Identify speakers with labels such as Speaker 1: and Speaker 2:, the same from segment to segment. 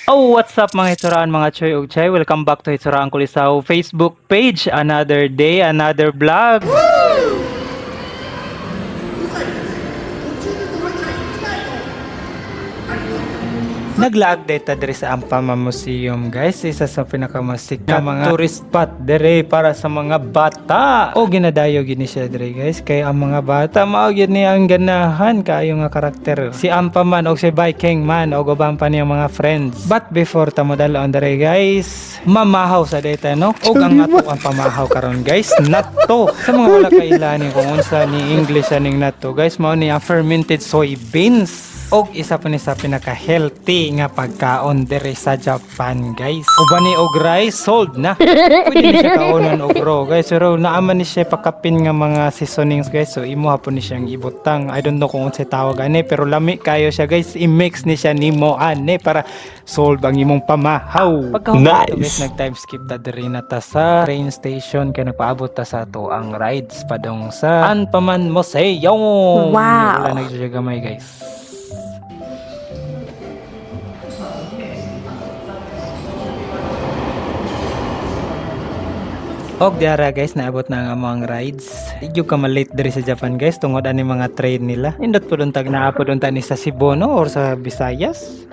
Speaker 1: Oh, what's up, mga hitsuraan, mga choy ug chay? Welcome back to Hitsuraan Kulisaw Facebook page. Another day, another vlog. Naglaag data diri sa Ampama Museum, guys, isa sa pinakamasikat nga mga tourist spot diri para sa mga bata. O ginadayo gini siya diri, guys, kay ang mga bata mao gyud ni ang ganahan kaayo nga karakter. Si Ampaman og si Viking man og uban pa niyang mga friends. But before ta modalon diri, guys, mamahaw sa data, no? Og ang ato ang pamahaw karon, guys, natto. Sa mga wala kailani kung unsa ni English aning natto, guys, mao ni ang fermented soybeans. Og isa pa ni sa pinaka-healthy nga pagkaon diri sa Japan, guys. Uban ni og rice, sold na. Pwede ni siya kaonon og raw, guys, pero naaman ni siya pakapin nga mga seasonings, guys. So imo hapon ni siyang ibutang. I don't know kung unsay tawag ani, pero lami kayo siya, guys. I-mix ni siya nimo ani para solve ang imong pamahaw. Pagka
Speaker 2: Nice.
Speaker 1: Guys, nag-time skip ta diri na ta sa train station kay nagpaabot ta sa ato ang rides padong sa Anpaman Museum.
Speaker 3: Wow.
Speaker 1: Wala nagsiya gamay, guys. Og diara, guys, naabot na ang among rides. Di jud ka malate diri sa Japan, guys, tungod ani mga train nila. Indot po tag naa po ta ni sa Cebu, no, or sa Visayas.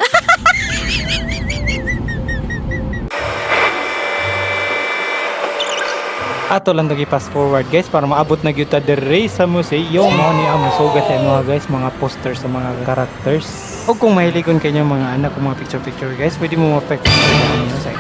Speaker 1: Ato lang to fast forward, guys, para maabot na gyud ta diri sa museum. Mao ni ang musugat sa mga guys, mga poster sa mga characters. O kung mahiligon kayo mga anak o mga picture picture, guys, pwede mo ma-picture ninyo sa.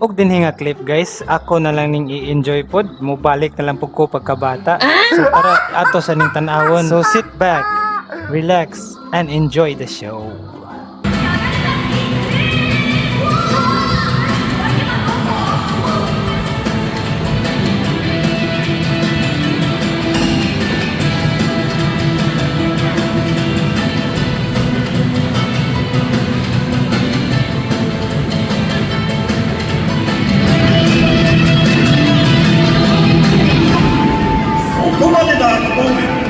Speaker 1: Og dinhi nga clip, guys, ako na lang ning i-enjoy pod, mobalik na lang pud ko pagkabata. So tara, ato sa ning tan-awon. So sit back, relax and enjoy the show.
Speaker 4: こまでだ孔明。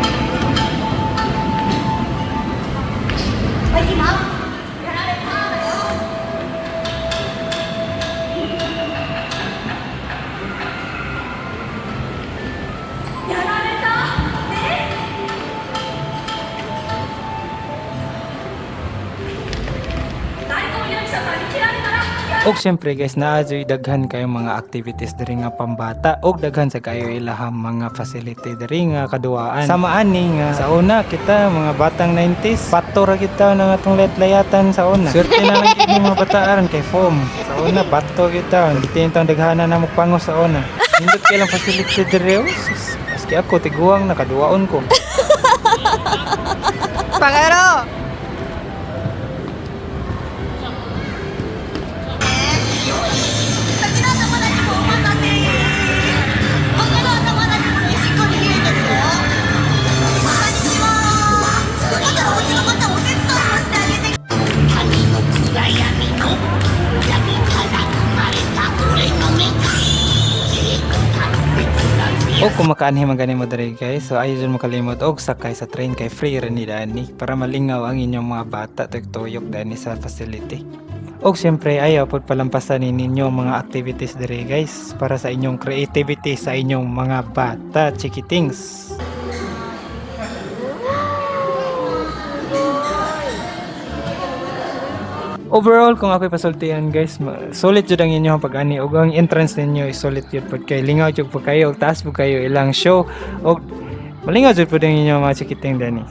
Speaker 1: Og syempre, guys, naa jud daghan kayo mga activities diri nga pambata og daghan sa kayo ilahang mga facility diri nga kaduwaan. Sama ani nga sa una kita mga batang 90s, bato ra kita nang atong layat-layatan sa una. Swerte na lang gid ni mga bataan kay foam. Sa una bato kita, hindi tang daghana na pangos sa una. Nindot kay lang facility diri, oh. Sus, maski ako tiguang nakaduwaon ko.
Speaker 3: Pagaro!
Speaker 1: O kung makaanhi man gani mo diri, guys, so ayaw dyan makalimot og sakay sa train kay free ra ni dani para malingaw ang inyong mga bata tuyok dani sa facility. Og siyempre ayaw pod palampasan ni ninyo ang mga activities diri, guys, para sa inyong creativity sa inyong mga bata, chikitings. Overall, kung ako'y pasultian, guys, sulit jud ang inyong pag-ani ug ang entrance ninyo is sulit jud pod kay lingaw jud pod kayo ug taas pod kayo ilang show ug malingaw jud pod ang inyong mga chikiting dani.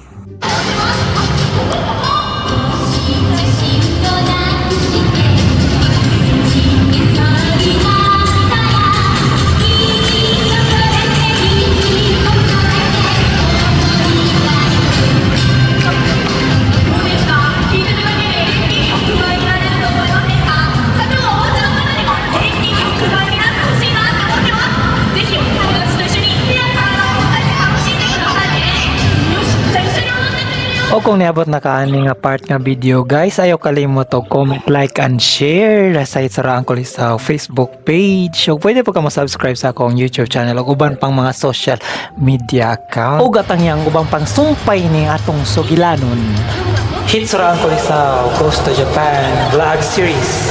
Speaker 5: ぜひお友達と一緒に手や体を動かして楽しんでくださいね。よし、じゃあ一緒に。
Speaker 1: O kung niabot na ka ani nga part nga video, guys, ayaw kalimot og comment, like and share sa Itsara Uncle sa Facebook page. O pwede pa ka mo-subscribe sa akong YouTube channel ug uban pang mga social media account. Ug atang yang ubang pang sumpay ni atong sugilanon. Hitsura Uncle sa Goes to Japan vlog series.